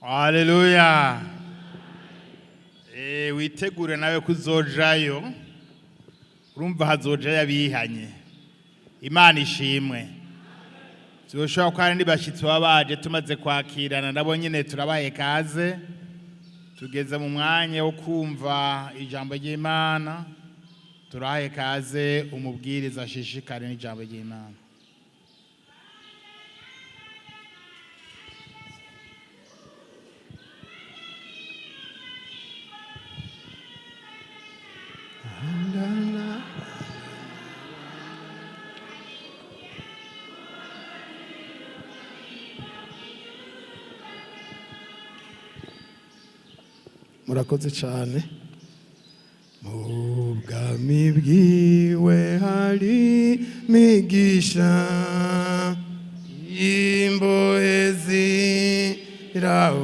Haleluya. Witegure nawe kuzojayo. Urumva hazojayo abihanye. Imana ishimwe. Vyoshobora ko hari n'abashitsi baba baje tumaze kwakirana nabo nyene turabaye kaze. Tugeze mu mwanya wo kumva ijambo ry'Imana. Turahaye kaze umubwiriza ashishikare n'ijambo ry'Imana. Murakoze cyane. Mu bwami bwiwe hari migisha, imbohe ziraborwa,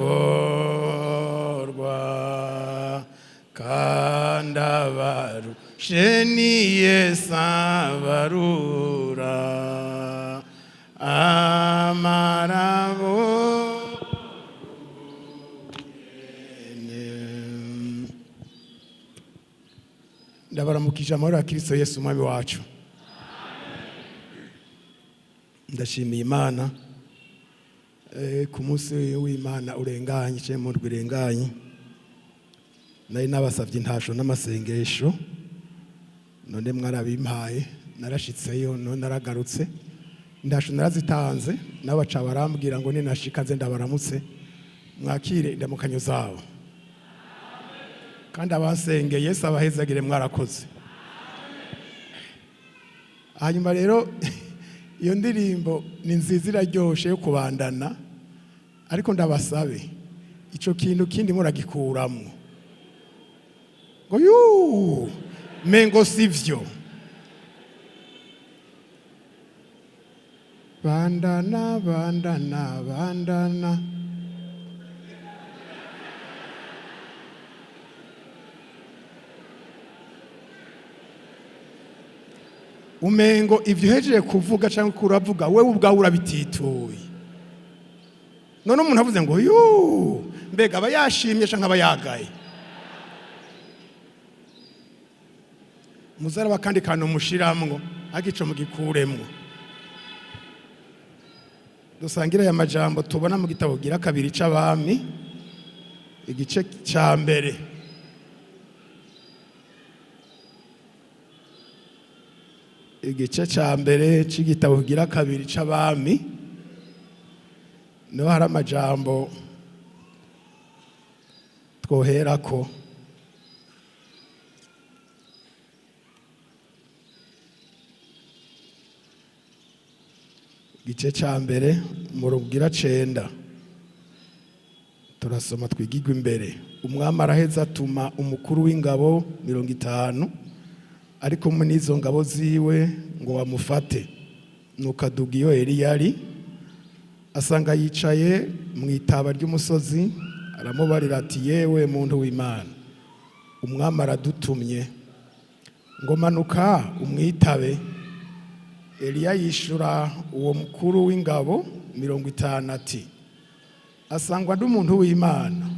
kandi abarushe ni Yesu abarura amarabo. Ndabaramukije amahoro ya Kristo Yesu umwami wacu. Ndashimiye Imana ku munsi w'Imana urenganye cyangwa mu ndwi irenganye nari nabasabye intasho n'amasengesho, none mwarabimpaye, narashitseyo none naragarutse. Intasho narazitanze, n'abaca barambwira ngo ninashika nze ndabaramutse. Mwakire indamukanyo zabo, kandi abasengeye Yesu abahezagire, mwarakoze. Hanyuma rero iyo ndirimbo ni nziza, iraryoshe yo kubandana, ariko ndabasabe ico kintu kindi muragikuramwo ngo yuu mengo sivyo. Bandana, bandana, bandana. Umengo ivyo uhejeje kuvuga cyangwa kuravuga wewe ubwawe urabitituye. None umuntu avuze ngo yuu, mbega aba yashimye canke aba yagaye? Muzaraba kandi kantu mushiramwo agico mugikuremwo. Dusangire aya majambo tubona mu gitabo gira kabiri c'Abami, igice ca mbere. Igice ca mbere c'igitabo gira kabiri c'Abami, niho hari amajambo twoherako. Igice ca mbere mu rugira cenda turasoma twigirwa imbere. Umwami araheza atuma umukuru w'ingabo 50 ariko muri izo ngabo ziwe ngo bamufate. Nuko aduga iyo Eliya ari, asanga yicaye mu itaba ry'umusozi. Aramubarira ati: "Yewe muntu w'Imana, umwami aradutumye ngo manuka umwitabe." Eliya yishura uwo mukuru w'ingabo 50 ati: "Asangwa ndi umuntu w'Imana,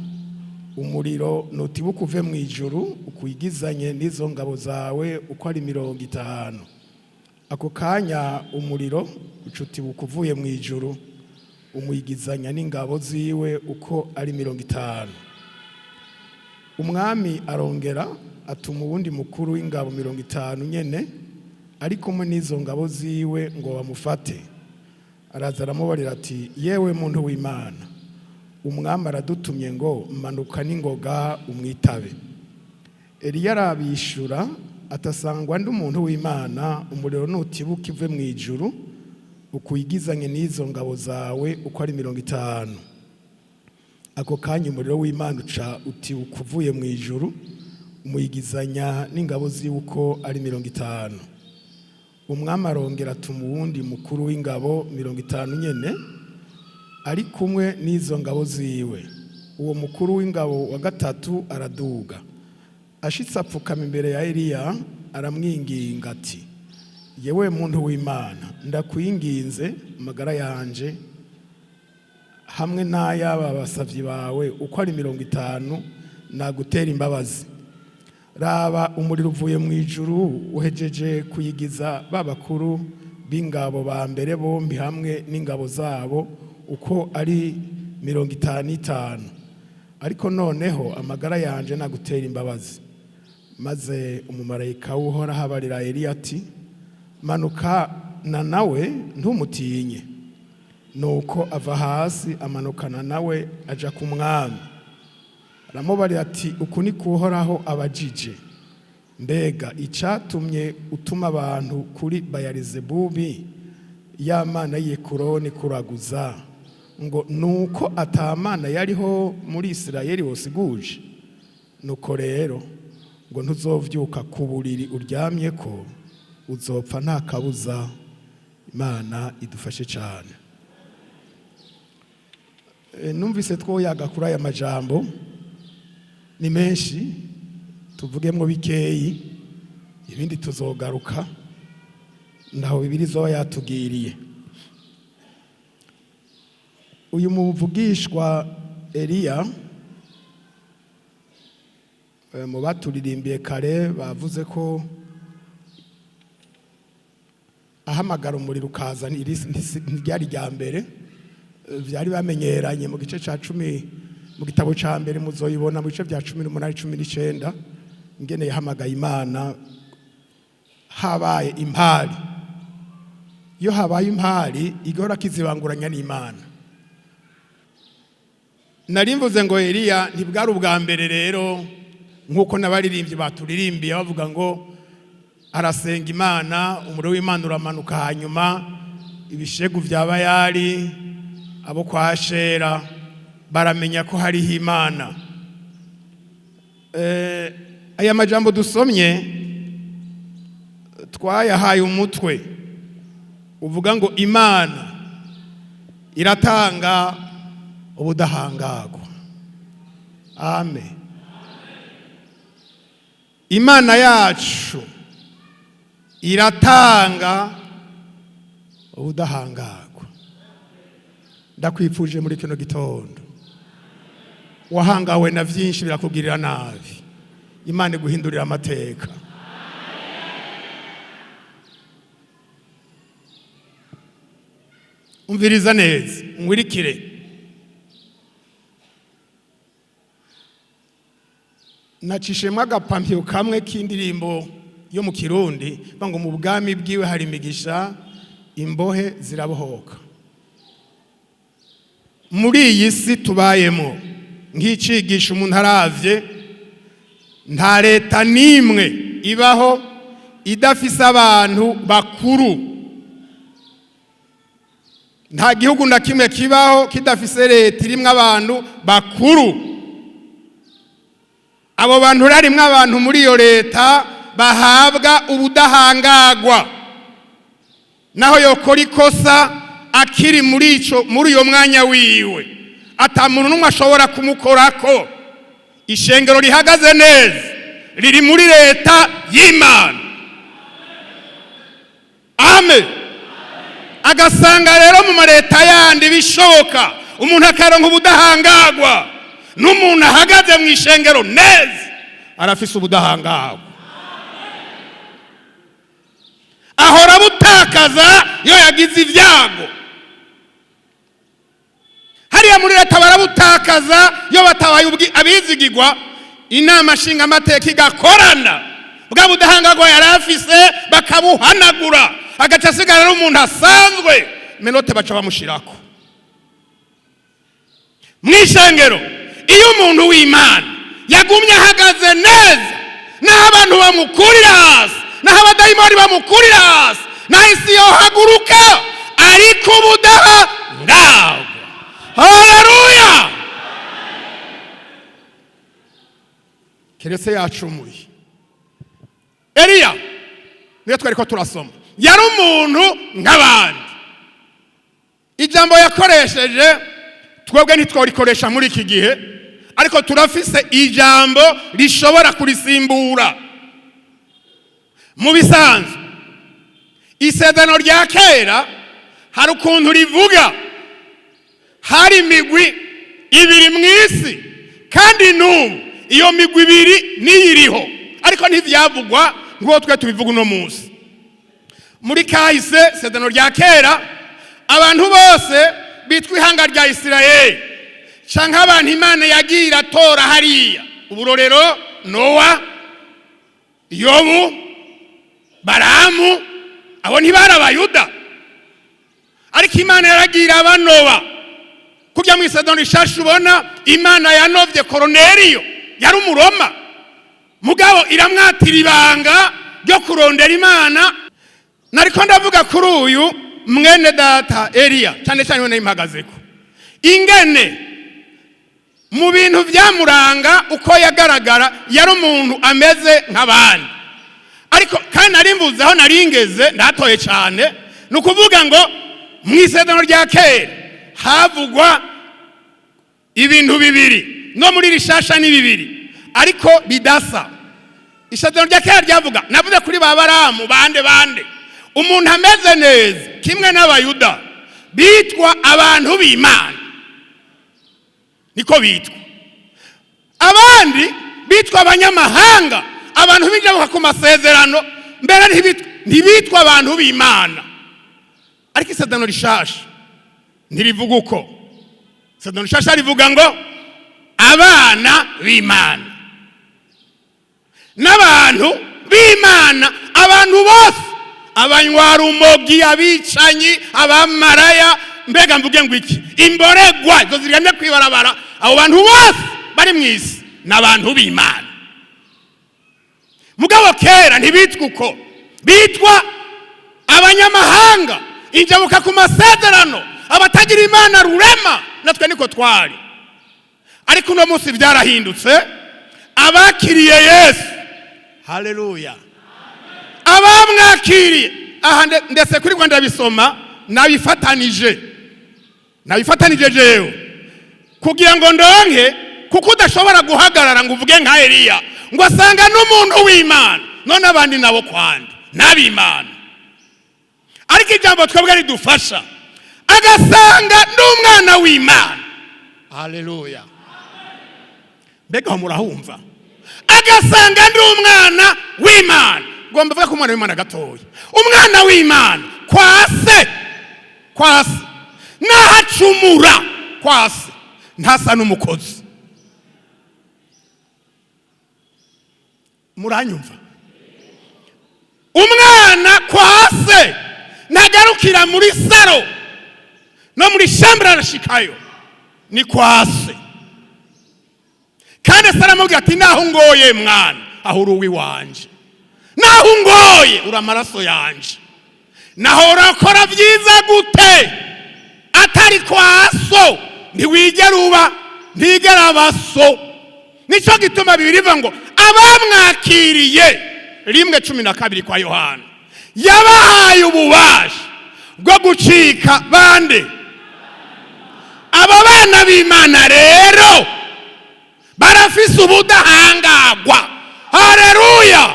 umuriro nutibuka uve mu ijuru ukwigizanye n'izo ngabo zawe uko ari 50." Ako kanya umuriro ucutibuka uvuye mu ijuru, umwigizanya n'ingabo ziwe uko ari 50. Umwami arongera atuma uwundi mukuru w'ingabo 50 nyene ari kumwe n'izo ngabo ziwe ngo bamufate. Araza aramubarira ati: "Yewe muntu w'Imana, umwami aradutumye ngo manuka n'ingoga umwitabe." Eliya arabishura atasangwa ndi umuntu w'Imana, umuriro nutibuka ive mu ijuru ukwigizanye n'izo ngabo zawe uko ari 50. Ako kanya umuriro w'Imana uca utibuka uvuye mu ijuru, umuyigizanya n'ingabo ziwe uko ari 50. Umwami arongera atuma uwundi mukuru w'ingabo 50 nyene ari kumwe n'izo ngabo ziwe. Uwo mukuru w'ingabo wa gatatu araduga, ashitse apfukama imbere ya Eliya, aramwinginga ati: "Yewe muntu w'Imana, ndakwinginze, amagara yanje Hamwe n'ay'aba basavyi bawe uko ari 50, nagutera imbabazi. Raba, umuriro uvuye mu ijuru, uhejeje kuyigiza ba bakuru b'ingabo ba mbere bombi hamwe n'ingabo zabo uko ari 55. Ariko noneho amagara yanje nagutera imbabazi." Maze umumarayika w'Uhoraho abarira Eliya ati: "Manuka na nawe, ntumutinye." Nuko ava hasi, amanukana nawe, aja ku mwami. Aramubarira ati: "Uku ni Uhoraho abajije: Mbega icatumye utuma abantu kuri Bayarizebubi, ya mana y'Ekuroni, kuraguza, ngo nuko atamana yariho muri Isirayeli wosiguje? Nuko rero ngo ntuzovyuka ku buriri uryamye ko, uzopfa nta kabuza." Imana idufashe cyane. Numvise twoyaga kuri aya majambo, ni menshi, tuvugemo bikeyi, ibindi tuzogaruka ndaho bibiri zoba yatugiriye. Uyu muvugishwa Eliya, mu baturirimbiye kare bavuze ko ahamagara umuriro ukaza ntiryari rya mbere. Byari bamenyeranye. Mu gice cya 10, mu gitabo cya mbere, muzoyibona mu bice bya 18, 19, ingene yahamagaye Imana habaye impari. Iyo habaye impari, igahora kizibanguranya n'Imana. Nari mvuze ngo Eliya ntibwari ubwa mbere rero, nk'uko n'abaririmbyi baturirimbiye bavuga ngo arasenga Imana, umuriro w'Imana uramanuka, hanyuma ibishegu bya Bayali, abo kwa Shera, baramenya ko hariho Imana. Aya majambo dusomye twayahaye umutwe uvuga ngo "Imana iratanga ubudahangagwa." Amen. Imana yacu iratanga ubudahangagwa. Ndakwifuje muri kino gitondo, wahangawe na byinshi birakugirira nabi, Imana iguhindurira amateka. Umviriza neza, ngwirikire. Nacishemo agapampiyo kamwe k'indirimbo yo mu Kirundi ngo mu bwami bwiwe hari imigisha, imbohe zirabohoka. Muri iyi si tubayemo, nk'icigisha umuntu aravye, nta leta n'imwe ibaho idafise abantu bakuru. Nta gihugu na kimwe kibaho kidafise leta irimwo abantu bakuru. Abo bantu harimwo abantu muri iyo leta bahabwa ubudahangagwa, naho yokora ikosa akiri muri ico, muri uyo mwanya wiwe, ata muntu n'umwe ashobora kumukorako. Ishengero rihagaze neza riri muri leta y'Imana. Amen. Agasanga rero mu maleta yandi bishoboka umuntu akaronka ubudahangagwa, n'umuntu ahagaze mu ishengero neza arafise ubudahangagwa, ahora butakaza iyo yagize ibyago. Hariya muri leta barabutakaza iyo batabaye abizigigwa. Inama nshingamateka igakorana, bwa budahangagwa yari afise bakabuhanagura, agaca asigara ari umuntu asanzwe, menottes baca bamushirako. Mu ishengero, iyo umuntu w'Imana yagumye ahagaze neza, naho abantu bamukurira hasi, naho abadayimoni bamukurira hasi, naho isi yohaguruka, ariko ubudahangagwa. Haleluya! Keretse yacumuye. Eliya niyo twari ko turasoma, yari umuntu nk'abandi. Ijambo yakoresheje twebwe ntitworikoresha muri iki gihe, ariko turafise ijambo rishobora kurisimbura. Mu bisanzwe, isezerano rya kera hari ukuntu rivuga. Hari imigwi ibiri mu isi, kandi n'ubu iyo migwi ibiri niyiriho, ariko ntivyavugwa nk'uko twe tubivuga uno munsi. Muri kahise, Isezerano rya Kera, abantu bose bitwa ihanga rya Isirayeli canke abantu Imana yagiye iratora hariya, uburorero Nowa, Yobu, Baramu, abo ntibari Abayuda, ariko Imana yaragiye irabanoba. Kurya mu Isezerano Rishasha ubona Imana yanovye Koroneliyo, yari Umuroma, mugabo iramwatira ibanga ryo kurondera Imana. Nariko ndavuga kuri uyu mwene data Eliya cyane cyane, we impagazeko ingene mu bintu byamuranga, uko yagaragara, yari umuntu ameze nk'abandi. Ariko kandi nari mvuze aho naringeze ndatoye cyane, ni ukuvuga ngo mu Isezerano rya Kera havugwa ibintu bibiri, no muri Rishasha ni bibiri ariko bidasa. Isezerano rya Kera ryavuga, navuze kuri ba Baramu, bande bande, umuntu ameze neza kimwe n'Abayuda bitwa abantu b'Imana, niko bitwa. Abandi bitwa abanyamahanga, abantu b'injabuka ku masezerano, mbere ntibitwa abantu b'Imana. Ariko Isezerano Rishasha ntirivuga uko. Isezerano Rishasha rivuga ngo abana b'Imana n'abantu b'Imana, abantu bose, abanywarumogi, abicanyi, abamaraya, mbega mvuge ngo iki, imboregwa izo ziryamye kwibarabara, abo bantu bose bari mu isi ni abantu b'Imana. Mugabo kera ntibitwa uko, bitwa abanyamahanga, injabuka ku masezerano, abatagira Imana rurema. Natwe niko twari, ariko uno munsi byarahindutse. Abakiriye Yesu, haleluya, abamwakiriye, aha ndetse kuri Rwanda bisoma, nabifatanije jewe kugira ngo ndonke, kuko udashobora guhagarara ngo uvuge nka Eliya ngo asanga n'umuntu w'Imana. None abandi nabo kwandi n'ab'Imana, ariko ijambo twebwe ridufasha, agasanga n'umwana w'Imana. Haleluya! Mbega aho murahumva? Agasanga ndi umwana w'Imana. Ngomba mvuga ko umwana w'Imana gatoya, umwana w'Imana kwa se, kwa se n'ahacumura, kwa se ntasa n'umukozi. Muranyumva? Umwana kwa se ntagarukira muri salon, no muri chambre arashikayo, ni kwa se. Kandi se aramubwira ati: "Naho ungoye mwana, aho uri uw'iwanje, naho ungoye uri amaraso yanje." Naho urakora byiza gute, atari kwa so ntiwigera uba, ntigera aba so. Nicyo gituma bibiri ivuga ngo abamwakiriye, 1:12 kwa Yohana, yabahaye ububasha bwo gucika bande? Aba bana b'Imana rero barafise ubudahangagwa, haleluya,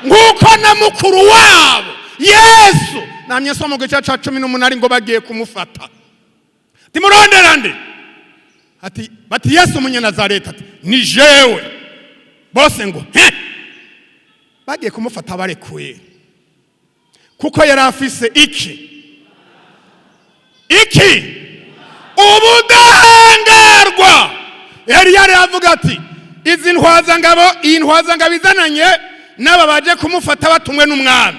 nk'uko na mukuru wabo Yesu. Namye nsoma mu gice cya 18 ngo bagiye kumufata, timurondera nde? Ati bati: "Yesu Umunyanazareti." Ati: "Ni jewe." Bose ngo he! Bagiye kumufata barekuye, kuko yari afise iki? Iki? Ubudahangarwa. Yari yaravuga ati izi ntwazangabo, iyi ntwazangabo izananye n'aba baje kumufata batumwe n'umwami,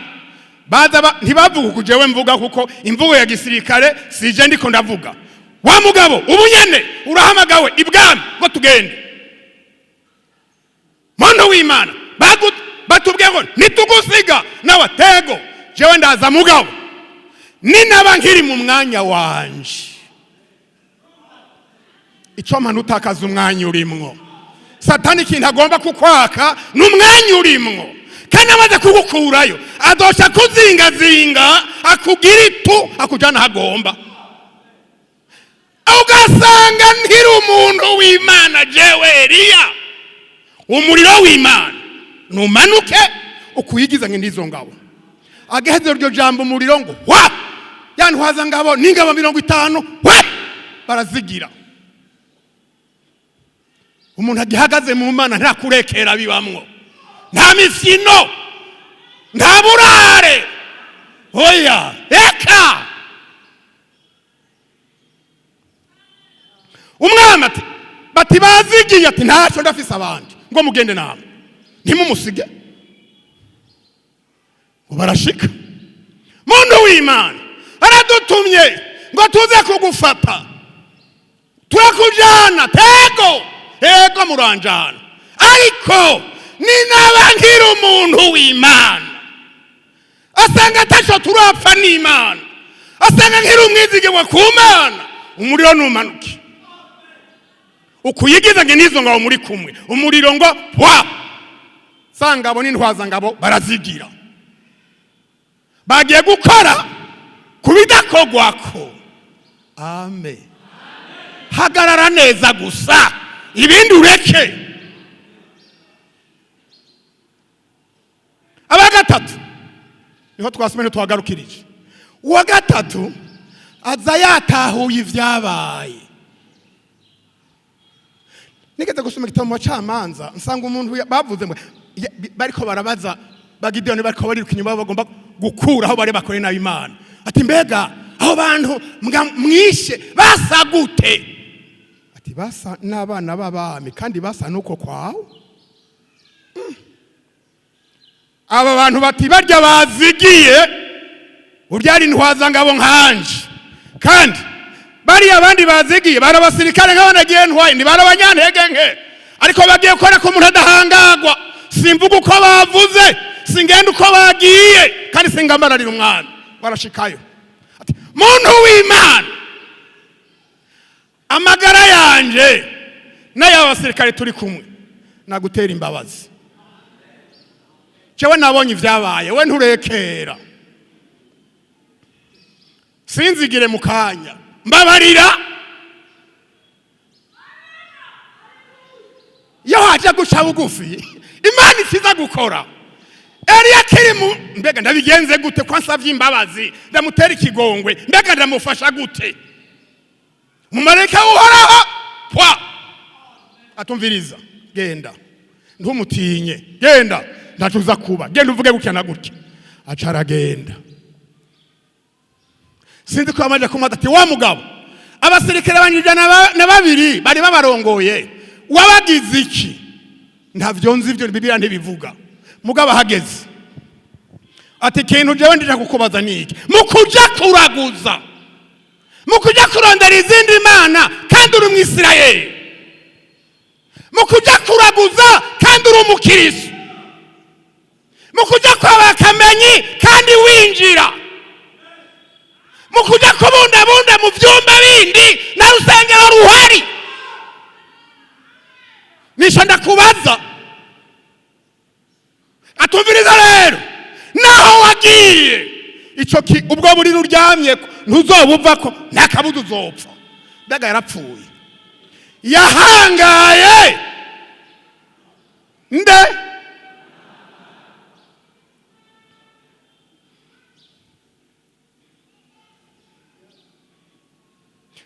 baza ntibavuga uku jewe mvuga, kuko imvugo ya gisirikare sije ndiko ndavuga. Wa mugabo, ubu nyene urahamagawe ibwami ngo tugende. Muntu w'Imana, batubwiye ngo nitugusiga nawe tego, jewe ndaza, mugabo ninaba nkiri mu mwanya wanje. Icyo mpano utakaza umwanya urimwo. Satani ikintu agomba kukwaka ni umwanya urimwo, kandi amaze kugukurayo adosha kuzingazinga, akugira itu, akujyana aho agomba, ugasanga nkiri umuntu w'Imana. Jewe Eliya, umuriro w'Imana numanuke ukuyigiza nk'indizo ngabo. Agaheze iryo jambo, umuriro ngo wa ya ntwaza ngabo n'ingabo 50 we. Barazigira. Umuntu agihagaze mu Mana nta kurekera bibamwo, nta mifino, nta burare, oya eka. Umwami ati bati bazigiye, ati ntacyo, ndafise abandi, ngo mugende namwe ntimumusige. Ngo barashika: "Muntu w'Imana aradutumye ngo tuze kugufata, turakujana." "Tego, ego, muranjana, ariko ninaba nkiri umuntu w'Imana, asanga ataco turapfa n'Imana, asanga nkiri umwizigirwa ku Mana, umuriro numanuke ukuyigiza nge n'izo ngabo muri kumwe." Umuriro ngo pwa, sangabo n'intwazangabo barazigira. Bagiye gukora ku bidakogwako. Amen. Hagarara neza gusa, ibindi ureke. Aba gatatu niho twasomye, ntitwagarukirije. Uwa gatatu aza yatahuye ibyabaye. Nigeze gusoma igitabo mu Bacamanza, nsanga umuntu bavuze ngo bariko barabaza Bagideyoni, bariko bariruka inyuma, bagomba gukura aho bari bakore nabi Imana, ati: "Mbega aho bantu mwishe basa gute?" Ati: "Basa n'abana b'abami, kandi basa n'uko kwawe." Aba bantu bati barya bazigiye uryari intwazangabo nkanje, kandi bariya abandi bazigiye bari abasirikare nk'abanagiye ntwaye, ntibari abanyantege nke, ariko bagiye gukora ko umuntu adahangagwa. Simvuga uko bavuze, singenda uko bagiye, kandi singambararira umwami. Barashikayo, ati: "Muntu w'Imana, amagara yanje n'ay'aba basirikare turi kumwe, nagutera imbabazi. Jewe nabonye ibyabaye, we nturekera, sinzigire mu kanya, mbabarira." Iyo haje guca bugufi, Imana ikiza gukora. Eliya akiri mu mbega ndabigenze gute ko ansavye imbabazi, ndamutera ikigongwe, mbega ndamufasha gute? Umumarayika w'Uhoraho pwa, atumviriza: "Genda, ntumutinye, genda, ntaco uza kuba, genda uvuge gutya na gutya." Aca aragenda. Sinzi ko yamaze kumubaza ati: "Wa mugabo, abasirikare banje 102 bari babarongoye, wabagize iki?" Ntavyo nzi, ivyo Bibiliya ntibivuga. Mugabo ahageze ati: "Ikintu jewe ndija kukubaza ni iki: mu kuja kuraguza, mu kuja kurondera izindi mana kandi uri Umwisirayeli, mu kuja kuraguza kandi uri umukiristo, mu kuja kwa bakamenyi kandi winjira, mu kuja kubundabunda mu vyumba bindi na rusengero ruhari, nisho ndakubaza." Atumviriza rero: "Naho wagiye ico ubwo buriri uryamye ntuzobuvako, nta kabuza uzopfa." Mbega yarapfuye, yahangaye nde?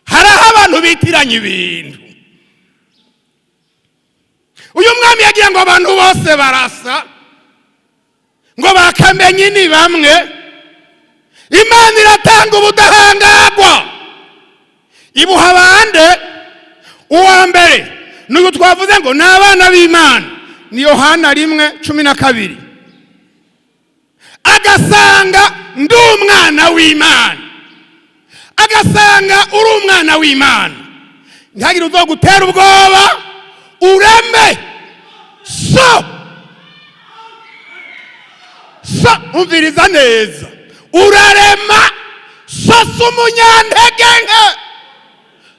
Hari aho abantu bitiranya ibintu. Uyu mwami yagira ngo abantu bose barasa, ngo bakamenye ni bamwe. Imana iratanga ubudahangagwa, ibuha bande? Uwa mbere n'uyu twavuze ngo ni abana b'Imana, ni Yohana 1:12. Agasanga ndi umwana w'Imana, agasanga uri umwana w'Imana, ntihagire uzogutera ubwoba. Ureme so so, umviriza neza, urarema. So si umunyantege nke,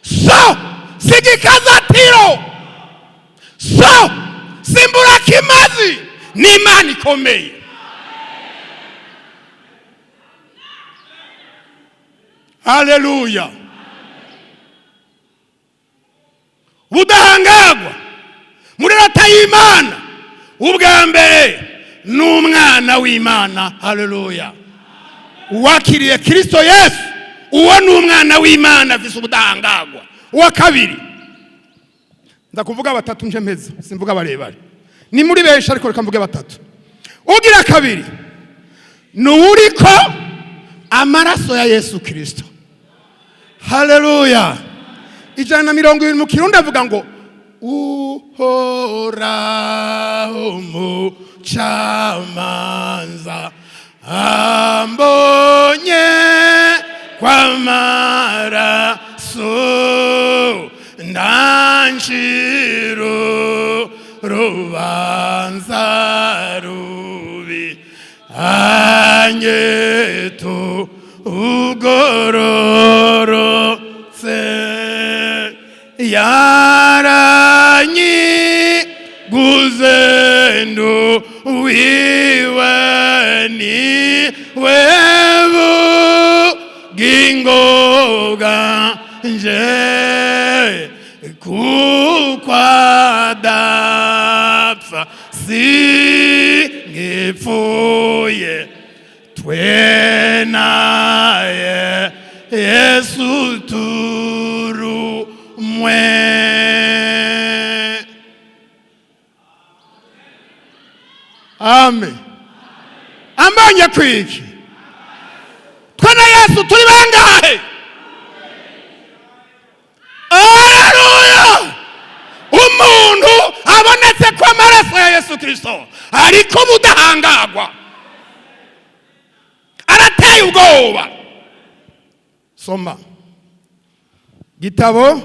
so si igikazatiro, so si imburakimazi, ni Imana ikomeye. Haleluya! Ubudahangagwa muri leta y'Imana, ubwa mbere ni umwana w'Imana. Haleluya! Uwakiriye Kirisito Yesu, uwo ni umwana w'Imana, afise ubudahangagwa. Uwa kabiri, ndakuvuga batatu nje mpeza, simvuga barebare, ni muri benshi, ariko reka mvuge batatu. Ugira kabiri ni uwuriko amaraso ya Yesu Kirisito. Haleluya! 120 mu Kirundi avuga ngo: "Uhoraho umucamanza ambonye kw'amaraso, ntancira urubanza rubi, anyita ugororotse, yaranyiguze, nduwiwe, ni we bugingo bwanje, kuko adapfa singipfuye, twe naye Yesu turumwe." Amen. Ambonye kwiki? Twe na Yesu turi bangahe? Haleluya! Umuntu abonetse ko amaraso ya Yesu Kirisito ariko budahangagwa, arateye ubwoba. Soma gitabo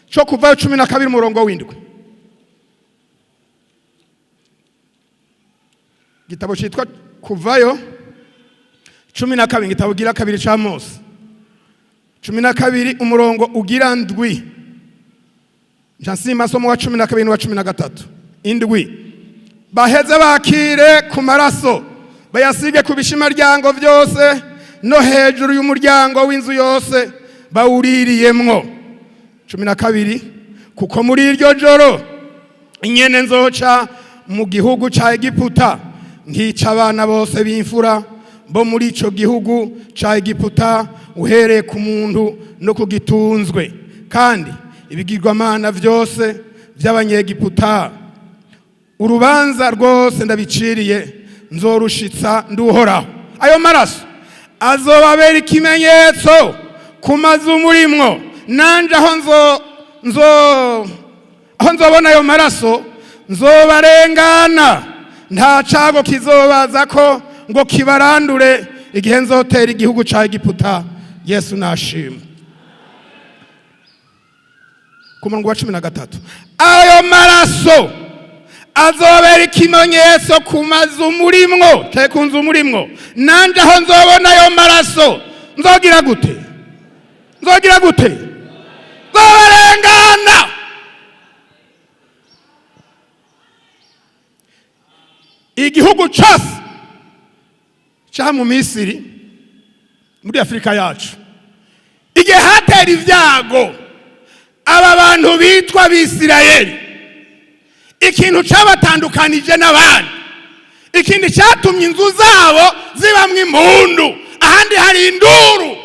cyo Kuvayo 12, umurongo w'7. Igitabo cyitwa Kuvayo 12, igitabo gira kabiri cya Mose, 12, umurongo ugira ndwi. Nca masomo wa 12 n'uwa 13. Indwi: "Baheze bakire ku maraso, bayasige ku bishimaryango byose no hejuru y'umuryango w'inzu yose bawuririyemwo." 12: "Kuko muri iryo joro inyene nzoca mu gihugu ca Egiputa, nkica abana bose b'imfura bo muri ico gihugu ca Egiputa, uhereye ku muntu no ku gitunzwe, kandi ibigirwamana vyose vy'Abanyegiputa, urubanza rwose ndabiciriye nzorushitsa nduhoraho. Ayo maraso azobabera ikimenyetso ku mazu murimwo. Nanje aho nzo nzo aho nzobona ayo maraso, nzobarengana, nta cago kizobaza ko ngo kibarandure igihe nzotera igihugu ca Egiputa." Yesu nashimwe. Ku murongo wa 13: "Ayo maraso azobera ikimenyetso ku mazu murimwo, cyangwa ku nzu murimwo. Nanje aho nzobona ayo maraso, nzogira gute? Nzogira gute? Nzobarengana." Igihugu cyose cya mu Misiri, muri Afurika yacu, igihe hatera ibyago aba bantu bitwa Abisirayeli, ikintu cyabatandukanije n'abandi, ikindi cyatumye inzu zabo zibamwo impundu ahandi hari induru,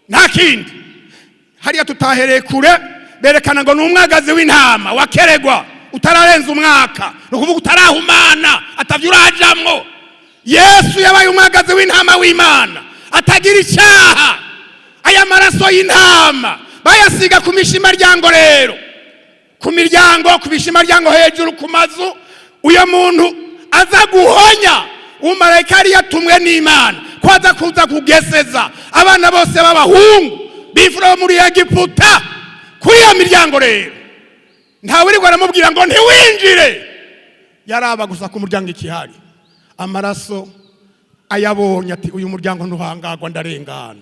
nta kindi. Hariya tutahereye kure, berekana ngo ni umwagazi w'intama wakeregwa utararenza umwaka, ni ukuvuga utarahumana, atavyo urajamwo. Yesu yabaye umwagazi w'intama w'Imana atagira icyaha. Aya maraso y'intama bayasiga ku mishimaryango rero, ku miryango, ku bishimaryango hejuru ku mazu. Uyo muntu aza guhonya, umumarayika yari yatumwe n'Imana ko aza kuza kugeseza abana bose b'abahungu b'imfura bo muri Egiputa. Kuri iyo miryango rero, ntawe uri aramubwira ngo ntiwinjire, yaraba gusa ku muryango ikihari amaraso, ayabonye ati: "Uyu muryango ntuhangagwa, ndarengana.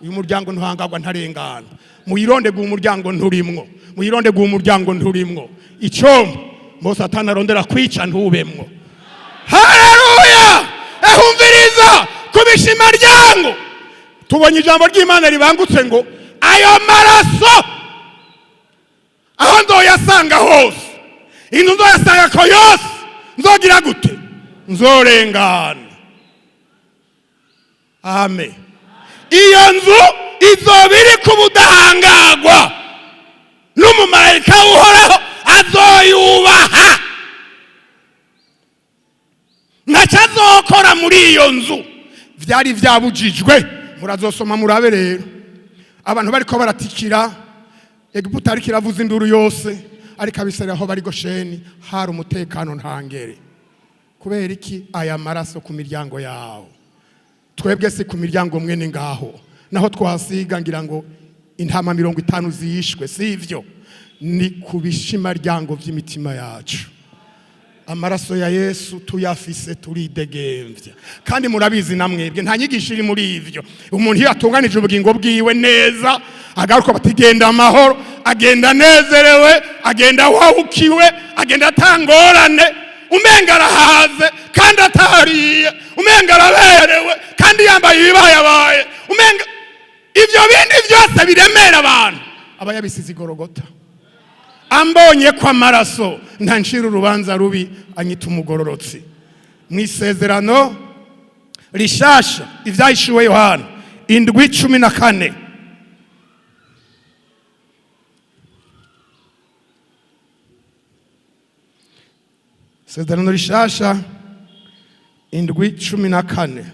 Uyu muryango ntuhangagwa, ntarengana. Muyironde guha umuryango nturimwo, muyironde guha umuryango nturimwo. Icombo Mose atanarondera kwica ntubemwo." Haleluya! Ehumviriza, ku bishimaryango tubonye ijambo ry'Imana ribangutse ngo: "Ayo maraso aho nzoyasanga hose, inzu nzoyasanga ko yose, nzogira gute? Nzorengana." Amen. Iyo nzu izoba iri ku budahangagwa. N'umumarayika w'Uhoraho azoyubaha, ntacyo azokora muri iyo nzu. Byari byabujijwe. Murazosoma murabe rero, abantu bariko baratikira, Egiputa ariko iravuza induru yose, ariko Abisirayeli aho bari Gosheni hari umutekano ntangere. Kubera iki? Aya maraso ku miryango yawo. Twebwe si ku miryango mwene ngaho, naho twasiga ngira ngo intama 50 ziyishwe, si ivyo, ni ku bishimaryango by'imitima yacu. Amaraso ya Yesu tuyafise, turidegemvya. Kandi murabizi namwebwe, nta nyigisho iri muri ivyo. Umuntu iyo atunganije ubugingo bwiwe neza, agaruka batigenda amahoro, agenda anezerewe, agenda wahukiwe, agenda atangorane, umenga arahaze kandi atariye, umenga araberewe kandi yambaye ibibayabaye, umenga ivyo bindi byose biremera abantu aba yabisize igorogota. Ambonye ko amaraso, ntancira urubanza rubi, anyita umugororotsi. Mu Isezerano Rishasha, Ibyahishuwe Yohana 7:14. Isezerano Rishasha 7:14,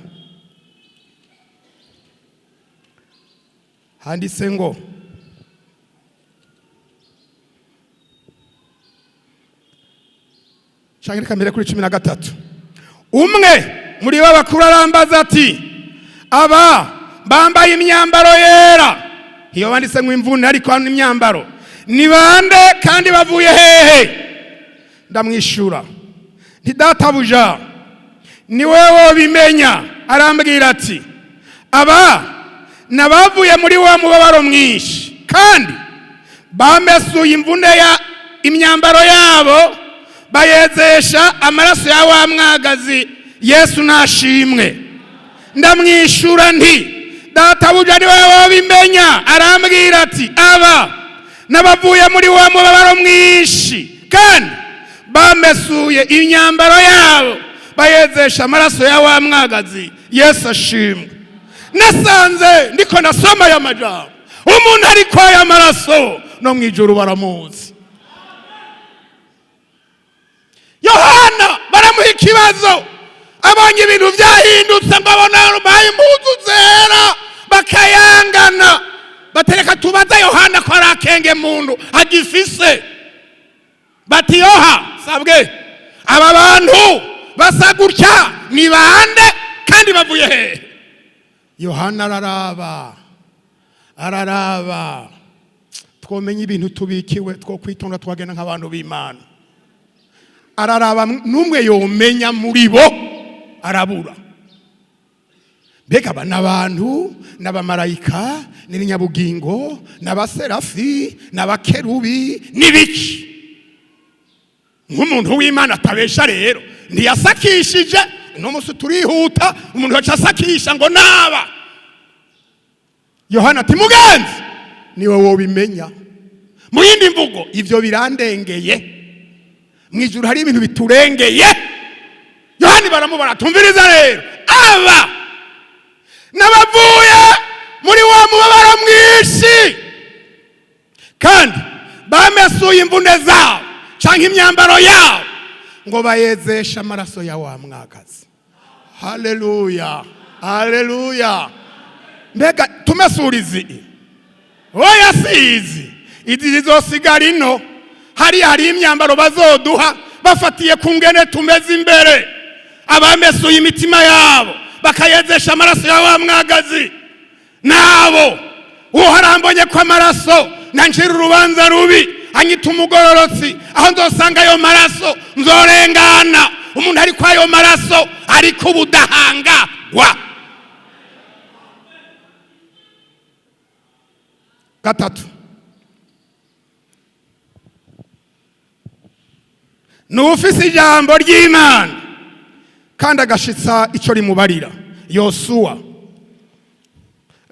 handitse ngo, canke reka mbere kuri 13: "Umwe muri bo bakuru arambaza ati: 'Aba bambaye imyambaro yera,' iyo banditse ngo imvune, ariko hano imyambaro, 'ni bande kandi bavuye hehe?' Ndamwishura nti: 'Databuja, ni wowe wobimenya.' Arambwira ati: 'Aba n'abavuye muri wa mubabaro mwinshi, kandi bamesuye imvune ya imyambaro yabo, bayezesha amaraso ya wa mwagazi.' Yesu nashimwe. Ndamwishura nti: 'Databuja, ni wowe wabimenya.' Arambwira ati: 'Aba n'abavuye muri wa mubabaro mwinshi, kandi bamesuye imyambaro yabo, bayezesha amaraso ya wa mwagazi.' Yesu ashimwe. Nasanze ndiko nasoma aya majambo, umuntu ariko aya maraso no mu ijuru baramuzi. Yohana baramuha ikibazo, abonye ibintu byahindutse, ngo abona bambaye impuzu zera bakayangana, batereka tubaze Yohana ko ari akenge muntu agifise. Bati: 'Yoha, sabwe, aba bantu basa gutya ni bande kandi bavuye hehe?' Yohana araraba, araraba. Twomenya ibintu tubikiwe, two kwitonda, twagenda nk'abantu b'Imana. Araraba n'umwe yomenya muri bo arabura. Mbega aba n'abantu, n'abamarayika, n'ibinyabugingo, n'abaserafi, n'abakerubi, n'ibiki? Nk'umuntu w'Imana atabesha rero ntiyasakishije. Uno munsi turihuta, umuntu yaca asakisha ngo naba. Yohana ati: 'Mugenzi, niwe wobimenya.' Mu yindi mvugo, ivyo birandengeye. Mu ijuru hari ibintu biturengeye. Yohani baramubara: 'Tumviriza rero, aba n'abavuye muri wa mubabaro mwinshi, kandi bamesuye imvune zabo canke imyambaro yabo, ngo bayezeshe amaraso ya wa mwagazi.' Haleluya, haleluya! Mbega tumesura izi? Oya, sizi izi zizosigara ino. Hariya hari imyambaro bazoduha bafatiye ku ngene tumeze imbere. Abamesuye imitima yabo bakayezesha amaraso ya wa mwagazi, nabo uharambonye ko amaraso nancira urubanza rubi, anyita umugororotsi. Aho nzosanga ayo maraso nzorengana. Umuntu ariko ayo maraso ariko ubudahangagwa. Gatatu, ni ufise ijambo ry'Imana kandi agashitsa icyo rimubarira. Yosuwa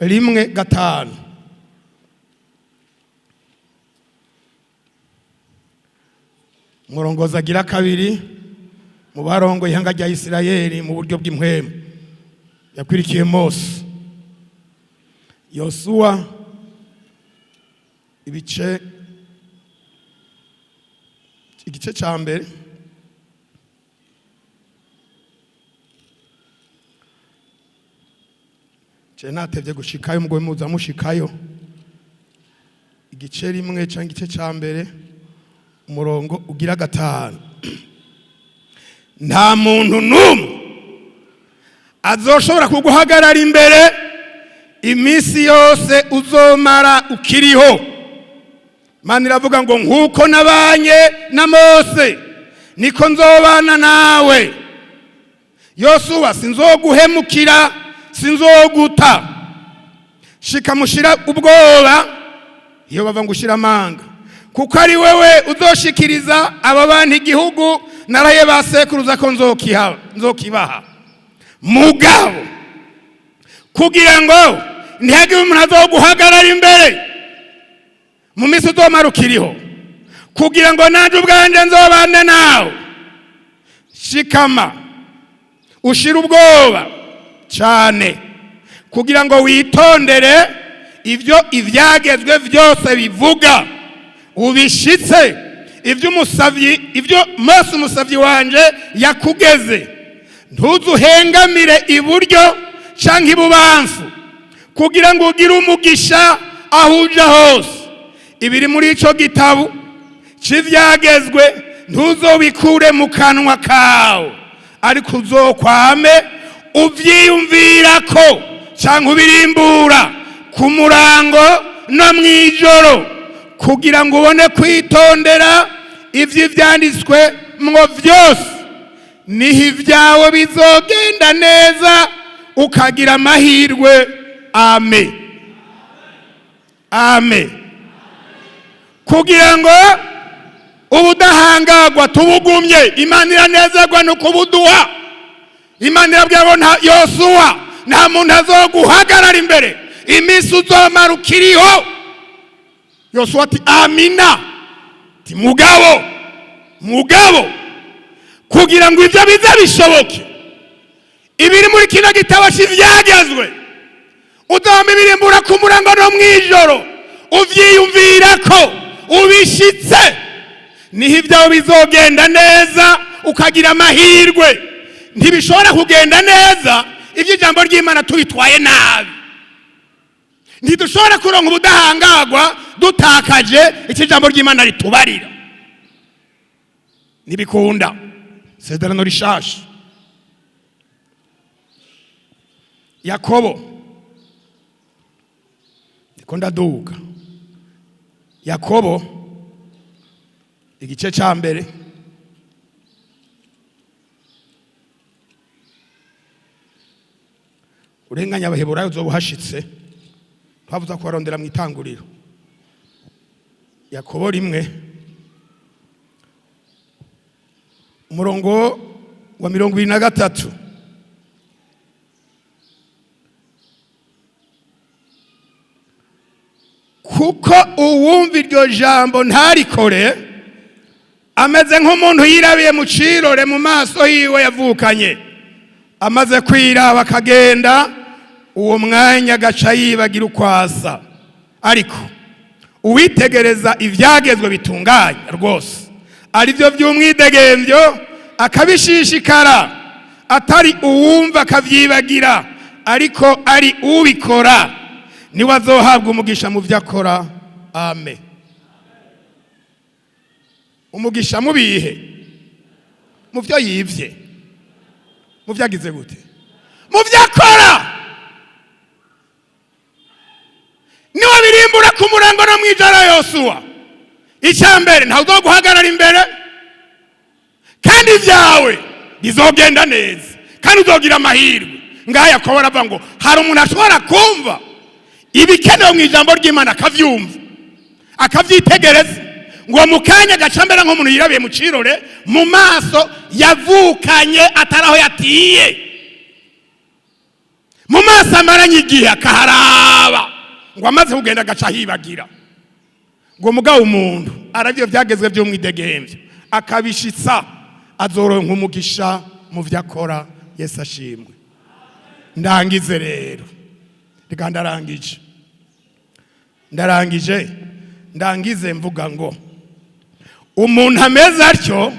1:5. Umurongozi agira kabiri mu barongo ihanga rya Isirayeli mu buryo bw'impwemu yakwirikiye Mose. Yosuwa ibice Igice cya mbere, je natevye gushikayo, mugwe muza mushikayo. Igice rimwe cyangwa igice cya mbere, umurongo ugira 5: nta muntu n'umwe azoshobora kuguhagarara imbere iminsi yose uzomara ukiriho. Imana iravuga ngo: "Nk'uko nabanye na Mose, niko nzobana nawe, Yosuwa. Sinzoguhemukira, sinzoguta." Shika mushira ubwoba, iyo bava ngo ushira amanga, kuko ari wewe uzoshikiriza aba bantu igihugu naraye basekuruza ko nzokibaha. Mugabo kugira ngo ntihagire umuntu azoguhagarara imbere mu minsi uzomara ukiriho, kugira ngo nanjye ubwanjye nzobane nawe, shikama ushire ubwoba cyane, kugira ngo witondere ibyo ibyagezwe byose bivuga, ubishitse ibyo umusavyi, ibyo Mose umusavyi wanje yakugeze. Ntuzuhengamire iburyo canke ibubamfu, kugira ngo ugire umugisha aho uja hose. Ibiri muri ico gitabo c'ivyagezwe ntuzobikure mu kanwa kawe, ariko uzokwame uvyiyumvirako canke ubirimbura ku murango no mw'ijoro, kugira ngo ubone kwitondera ivy'ivyanditswe mwo vyose. Niho ibyawe bizogenda neza, ukagira amahirwe. Ame, ame. Kugira ngo ubudahangagwa tubugumye, Imana iranezerwa no kubuduha. Imana irabwira ngo: "Nta Yosuwa, nta muntu azoguhagarara imbere iminsi uzomara ukiriho." Yosuwa ati: "Amina." Ati: "Mugabo, mugabo, kugira ngo ibyo bize bishoboke, ibiri muri kino gitabo cy'ibyagezwe uzoma ibirimbura ku murango no mw'ijoro, uvyiyumvira ko ubishitse, niho ibyawe bizogenda neza, ukagira amahirwe." Ntibishobora kugenda neza ibyo ijambo ry'Imana tubitwaye nabi. Ntidushobora kuronka ubudahangagwa dutakaje icyo ijambo ry'Imana ritubarira. Ntibikunda. Isezerano rishasha, Yakobo, ndiko ndaduga. Yakobo igice cya mbere, urenganya Abaheburayo uzoba uhashitse, twavuze kubarondera mu itanguriro. Yakobo 1, umurongo wa 23: kuko uwumva iryo jambo ntarikore ameze nk'umuntu yirabiye mu cirore mu maso yiwe yavukanye, amaze kwiraba akagenda, uwo mwanya agaca yibagira uko asa. Ariko uwitegereza ibyagezwe bitunganye rwose, aribyo by'umwidegembyo, akabishishikara, atari uwumva akabyibagira, ariko ari ubikora, niwe azohabwa umugisha mu byo akora. Amen. Umugisha mu bihe? Mu byo yibye? Mu byo agize gute? Mu byo akora. Niwe birimbura ku murango no mwijoro, Yosuwa, icya mbere, ntawe uzoguhagarara imbere, kandi ibyawe bizogenda neza, kandi uzogira amahirwe. Ngaha Yakobo aravuga ngo hari umuntu ashobora kumva ibikenewe mu ijambo ry'Imana, akabyumva, akabyitegereza, ngo mu kanya gaca mbere nk'umuntu yirabiye mu cirore mu maso yavukanye, atari aho yatiye, mu maso amaranye igihe, akaharaba, ngo amaze kugenda agaca hibagira. Ngo mugabo umuntu arabyo byagezwe by'umwidegembyo akabishitsa, azoronka umugisha mu byo akora. Yesu ashimwe. Ndangize rero, reka ndarangije, ndarangije. Ndangize mvuga ngo Umuntu ameze atyo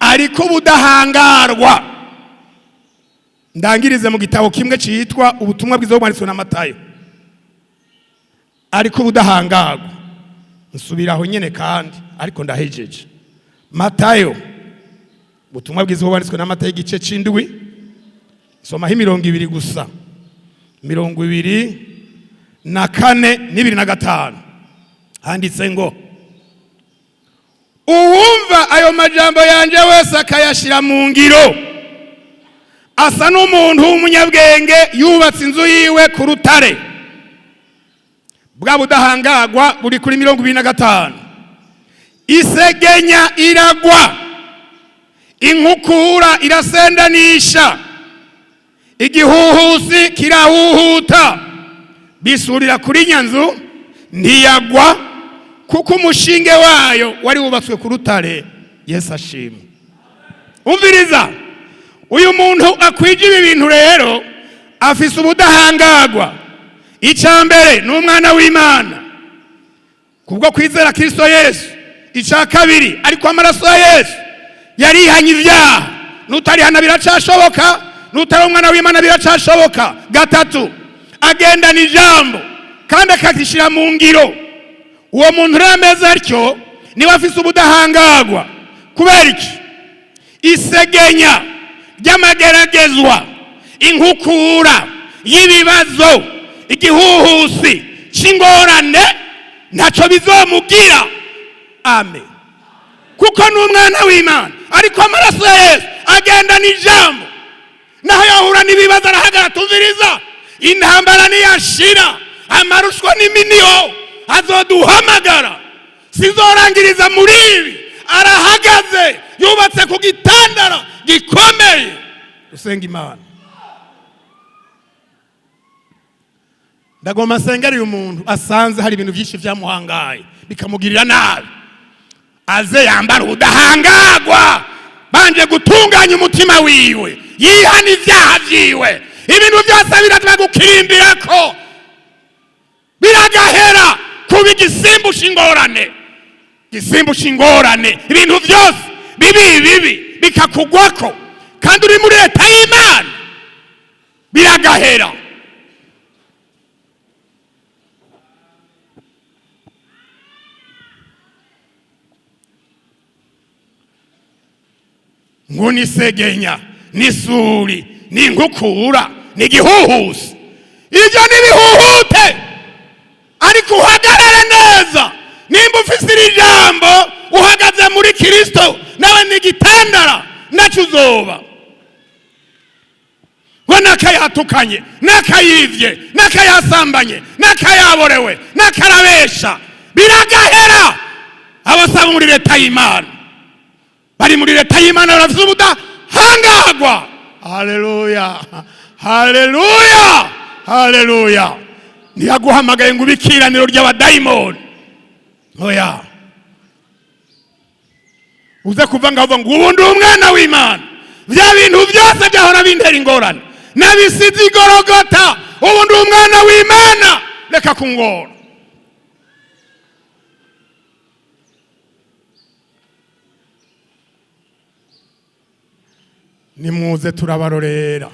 ariko ubudahangarwa. Ndangirize mu gitabo kimwe cyitwa Ubutumwa bwiza bwanditswe na Matayo. Ariko ubudahangarwa, nsubiraho nyene kandi, ariko ndahejeje. Matayo, ubutumwa bwiza bwanditswe na Matayo, igice c'indwi, somaho 20 gusa, 24 n'25. Handitse ngo: "Uwumva ayo majambo yanje wese akayashyira mu ngiro asa n'umuntu w'umunyabwenge yubatse inzu yiwe ku rutare." Bwa budahangagwa buri kuri 25. "Isegenya iragwa, inkukura irasendanisha, igihuhusi kirahuhuta, bisurira kuri nyanzu, ntiyagwa, kuko umushinge wayo wari wubatswe ku rutare." Yesu ashimwe. Umviriza, uyu muntu akwije ibi bintu rero afise ubudahangagwa. Icya mbere ni umwana w'Imana kubwo kwizera Kristo Yesu. Icya kabiri, ariko amaraso ya Yesu, yarihanye ibyaha. Nutarihana biracashoboka, nutari umwana w'Imana biracashoboka. Gatatu, agendana ijambo kandi akagishyira mu ngiro. Uwo muntu rero ameze atyo niwe afise ubudahangagwa. Kubera iki? Isegenya ry'amageragezwa, inkukura y'ibibazo, igihuhusi c'ingorane ntacyo bizomugira. Amen. Kuko ni umwana w'Imana, ariko amaraso ya Yesu, agendana ijambo. Naho yahura n'ibibazo arahagara. Tumviriza, intambara niyashira, amarushwa n'iminiho, azoduhamagara. Sizorangiriza muri ibi. Arahagaze, yubatse ku gitandara gikomeye. Usenga Imana. Ndagomba nsengera uyu muntu asanze hari ibintu byinshi byamuhangaye bikamugirira nabi, aze yambara ubudahangagwa, banje gutunganya umutima wiwe, yihana ibyaha byiwe. Ibintu byose biratuma gukirimbira ko biragahera kuba igisimbu c'ingorane, igisimbu c'ingorane. Ibintu byose bibi bibi bikakugwako kandi uri muri leta y'Imana, biragahera. Ngo nisegenya, n'isuri, n'inkukura, n'igihuhusi, ibyo nibihuhute, ariko uhagarare neza. Nimba ufise iri jambo, uhagaze muri Kristo, nawe ni igitandara, nacyo uzoba. Ngo nakayatukanye, nakayivye, nakayasambanye, nakayaborewe, nakarabesha, biragahera. Abasaba muri leta y'Imana, bari muri leta y'Imana, barafise ubudahangagwa. Haleluya, haleluya, haleluya! Ntiyaguhamagaye ngo ube ikiraniro ry'abadayimoni. Oya, uze kuva ngaho ngo ubu ndi umwana w'Imana, bya bintu byose byahora bintera ingorane nabisize igorogota, ubu ndi umwana w'Imana, reka kungora. Nimuze turabarorera,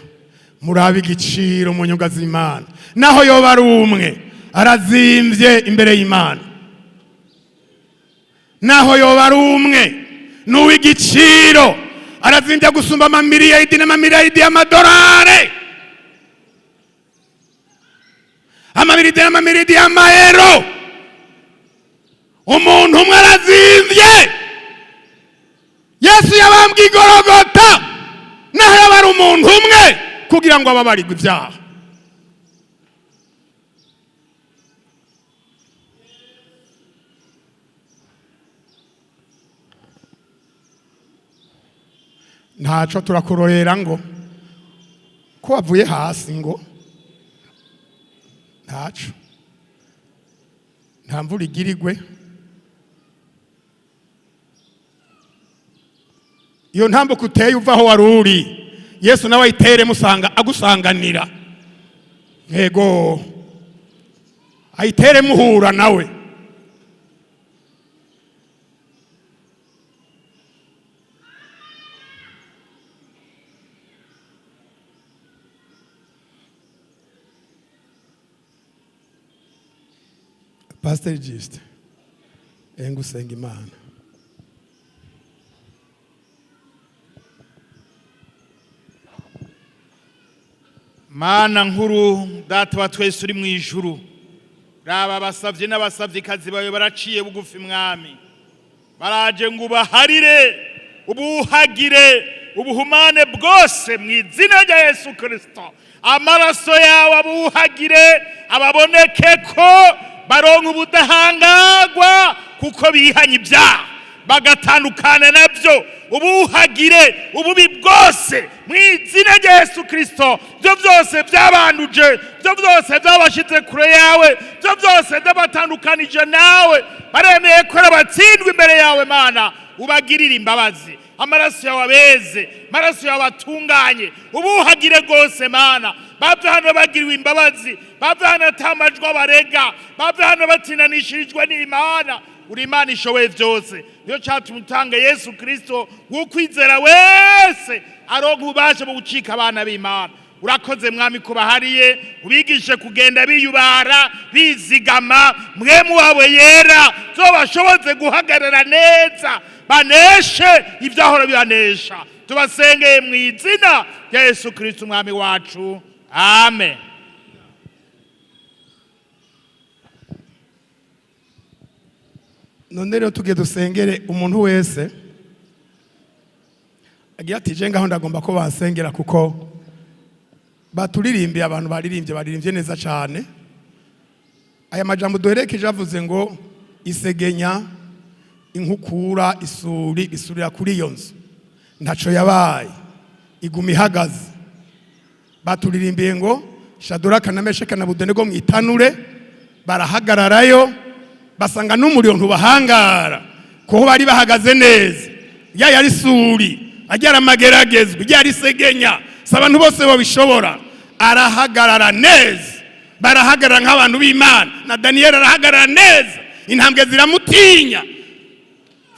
murabe igiciro mu nyunga z'Imana. Naho yoba ari umwe, arazimvye imbere y'Imana. Naho yoba ari umwe, n'uw'igiciro, arazimbye gusumba amamiliyaridi n'amamiliyaridi y'amadolari, amamiliyaridi n'amamiliyaridi y'amayero. Umuntu umwe arazimvye. Yesu yabambwe igorogota, naho yaba ari umuntu umwe, kugira ngo ababarirwe ibyaha. Ntaco turakurorera ngo ko wavuye hasi, ngo ntaco, nta mvura igirigwe. Iyo ntambuko uteye uva aho wari uri, Yesu nawe ayitere musanga, agusanganira. Yego, ayitere muhura nawe. Pasiteri Jisite, enga usenga Imana. Mana nkuru, Data wa twese uri mu ijuru, raba abasavye n'abasavyikazi bawe baraciye bugufi. Mwami, baraje ngo ubaharire, ubuhagire ubuhumane bwose mu izina rya Yesu Kirisito. Amaraso yawe abuhagire, ababoneke ko baronka ubudahangagwa kuko bihanye ibyaha bagatandukana nabyo. Ubuhagire ububi bwose mu izina rya Yesu Kirisito. Byo byose byabanduje, byo byose byabashyize kure yawe, byo byose byabatandukanije nawe, baremeye ko batsindwa imbere yawe. Mana, ubagirire imbabazi, amaraso yawe abeze, amaraso yawe atunganye, ubuhagire rwose. Mana, bave hano bagiriwe imbabazi, bave hano atamajwi abarega, bave hano batinanishirijwe n'Imana. Uri Imana ishoboye byose, niyo cyatumye utanga Yesu Kirisito, w'ukwizera wese aronka ububasha bwo gucika abana b'Imana. Urakoze, Mwami, ko bahariye, ubigishe kugenda biyubara, bizigama Mpwemu wawe Yera, zobashoboze guhagarara neza, baneshe ibyahora bibanesha. Tubasengeye mu izina rya Yesu Kirisito Umwami wacu, amen. None rero tugiye dusengere umuntu wese agira ati: "Je ngaho ndagomba ko bansengera," kuko baturirimbiye, abantu baririmbye, baririmbye neza cyane. Aya majambo duherekeje avuze ngo isegenya, inkukura, isuri isurira kuri iyo nzu, ntaco yabaye, iguma ihagaze. Baturirimbiye ngo Shaduraka na Mesheka na Abedenego mu itanure barahagararayo, basanga n'umuriro ntubahangara kuko bari bahagaze neza. Ya yari suri ajyara amageragezwa, ijya ari segenya, si abantu bose babishobora. Arahagarara neza, barahagarara nk'abantu b'Imana. Na Daniyeli arahagarara neza, intambwe ziramutinya,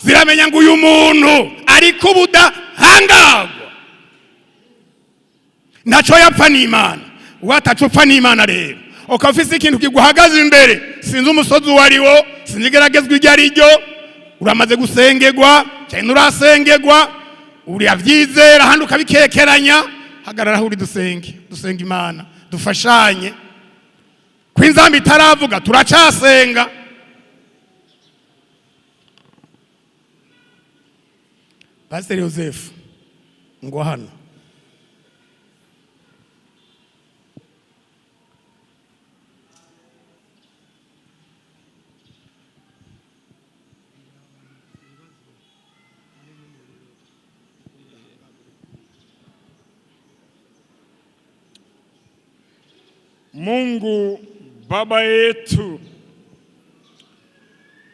ziramenya ngo uyu muntu ariko ubudahangagwa, ntacyo yapfa n'Imana. Wataco upfa n'Imana rero, ukaba ufise ikintu kiguhagaze imbere, sinzi umusozi uwo ari wo, sinzi igeragezwa iryo ari ryo, uramaze gusengerwa cyangwa nturasengerwa, urabyizera ahandi ukabikekeranya, hagarara aho uri, dusenge, dusenge Imana, dufashanye. Ko inzamba itaravuga, turacasenga. Pasiteri Yosefu, ngo hano. Mungu Baba yetu,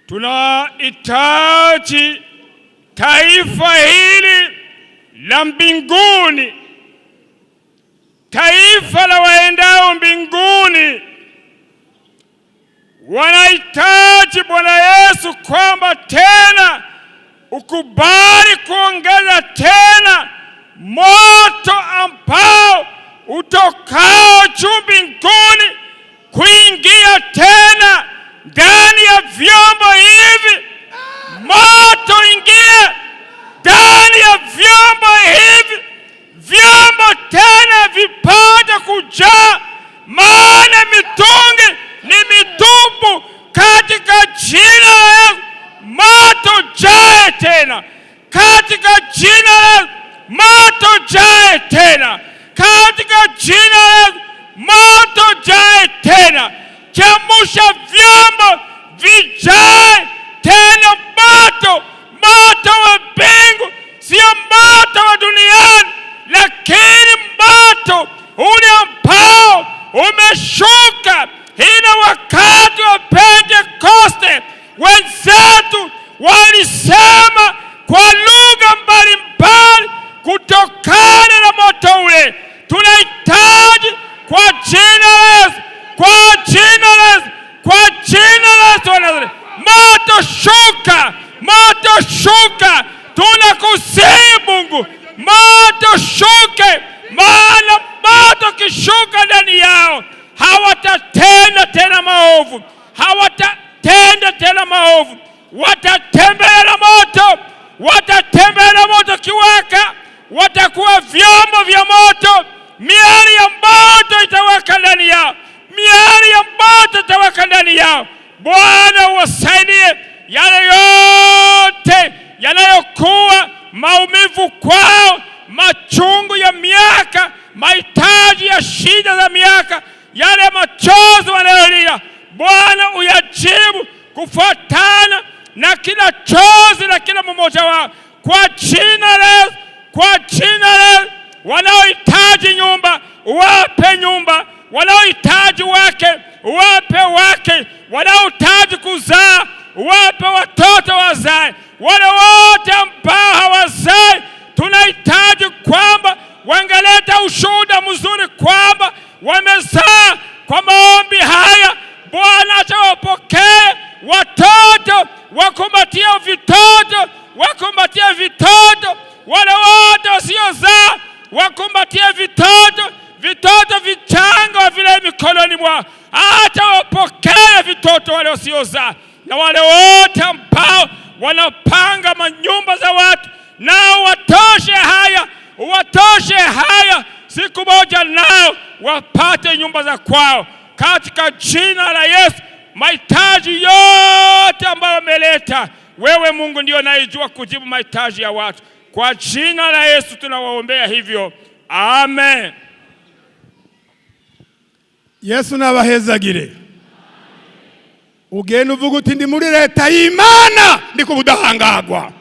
tunahitaji taifa hili la mbinguni, taifa la waendao mbinguni. Wanahitaji Bwana Yesu kwamba tena ukubali kuongeza tena moto ambao utokao juu mbinguni kuingia tena ndani ya vyombo hivi. Moto ingie ndani ya vyombo hivi, vyombo tena vipate kujaa, maana mitungi ni mitupu. Katika jina la Yesu, moto jae tena katika jina la Yesu, moto jae tena katika jina la Yesu, moto jae tena. Chemusha vyombo vijae tena moto, moto wa mbingu, sio moto wa duniani, lakini moto ule ambao umeshuka ila wakati wa Pentekoste wenzetu walisema kwa lugha mbalimbali kutokana na moto ule. Tunahitaji kwa jina la Yesu, kwa jina la Yesu, kwa jina la Yesu wa Nazareti, moto shuka, moto shuka, tunakusihi Mungu, moto shuke, maana moto kishuka ndani yao hawatatenda tena maovu, hawata Hawatatenda tena maovu, watatembea na moto, watatembea na moto kiwaka, watakuwa vyombo vya moto. Miali ya moto itawaka ndani yao, miali ya moto itawaka ndani yao. Bwana uwasaidie yale yote yanayokuwa maumivu kwao, machungu ya miaka, mahitaji ya shida za miaka, yale machozi wanayolia, Bwana uyajibu kufuatana na kila chozi la kila mmoja wao, kwa jina la Yesu, kwa jina la Yesu. Wanaohitaji nyumba wape nyumba, wanaohitaji wake wape wake, wanaohitaji kuzaa wape watoto wazae. Wale wote ambao hawazai, tunahitaji kwamba wangeleta ushuhuda mzuri kwamba wamezaa kwa maombi haya. Bwana acha wapokee watoto, wakumbatie vitoto, wakumbatie vitoto. Wale wote wasiozaa wakumbatie vitoto, vitoto vichanga vile mikononi mwao. Acha wapokee vitoto wale wasiozaa, na wale wote ambao wanapanga manyumba za watu, nao watoshe haya, watoshe haya, siku moja nao wapate nyumba za kwao, katika jina la Yesu. Mahitaji yote ambayo wameleta, wewe Mungu ndio unayejua kujibu mahitaji ya watu. Kwa jina la Yesu tunawaombea hivyo, amen. Yesu nabahezagire. Ugenda uvuga uti ndi muri leta y'Imana, ndi ku budahangagwa.